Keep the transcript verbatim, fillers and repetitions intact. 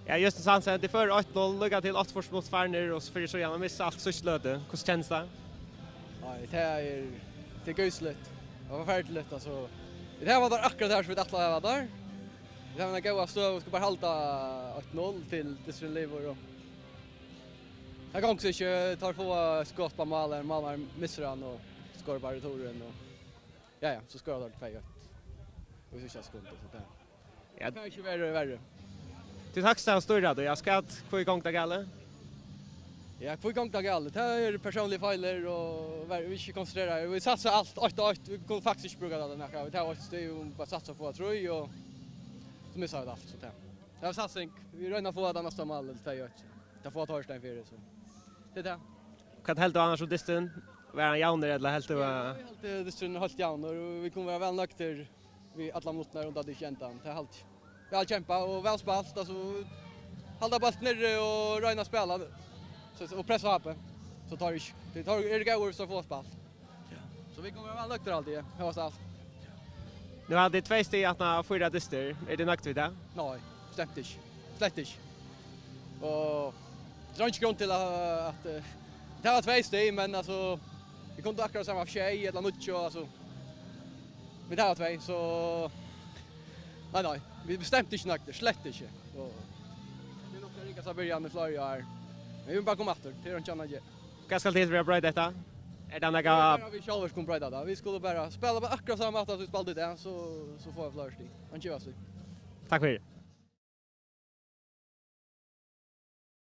Ja, Justin Hansen, tit føra eitt null, líka til áttaogfýrs minuttir farnir, og so fyri síðan at missa alt síðstu løtu. Hvussu kennist tað? Nei, tað er, tað er gysligt. Tað var forferdiligt, altso. Vit hava tað akkurát har, sum vit ætlaðu at hava tað. Vit hava eina góða støðu, vit skulu bara halda eitt null til dysturin livir, og tað gongur ikki, teir fáa skot á mál, ein málmaður missir hann og skorar bara returin, og ja, ja, so skorar teir tvey eitt. Og so ikki sekund, so tað Ja. Tað kann ikki vera verri. Tit takast av stýra, tú, ja, skatt, hví gongur tað galið? Ja, hví gongur tað galið? Tað er persónligir feilir og ver-, vit eru ikki konsentreraðir. Vit satsa alt, eitt og eitt, vit kunnu faktiskt ikki brúka tað til nakað. Vit hava eitt stig, og bara satsa á at fáa trý, og so missa vit alt, so tað. Tað er satsing. Vit royna at fáa tað næsta mál, ella tvey eitt. Tað fáa teir í staðin fyri, so. Tað er tað. Hvat heldur tú annars um dystin? Var hann javnur, ella heldur tú Ja, at eg haldi, dysturin er heilt javnur, og vit kunnu vera væl nøgdir við allar minuttirnar rundan til endan. Tað haldi eg. Væl kempað og væl spælt, altso, halda bóltin niðri og royna at spæla, so, og pressa H B, so teir ikki, teir, teir eru góðir, so fáa spælt. So vit kunnu vera væl nøgdir, haldi eg, hóast alt. Nú hava tit tvey stig aftan á fýra dystir. Eru tit nøgd við tað? Nei, bestemt ikki. Slett ikki. Og tað er ikki grund til at, at, eh, tað var tvey stig, men, altso, vit kundu akkurát sama sjey ella níggju, altso. Vit hava tvey, so nei, nei, vit eru bestemt ikki nøgdir, slett ikki. Og tað er nokk tað ringasta byrjan í fleiri ár. Men vit mugu bara koma aftur, tað er ikki annað at gera. Hvat skal til fyri at broyta hetta? Er tað nakað Bara vit sjálvir skulu broyta tað. Vit skulu bara spæla á akkurát sama máta sum vit spældu í dag, so, so fáa vit fleiri stig. Hann gevur seg. Takk fyri.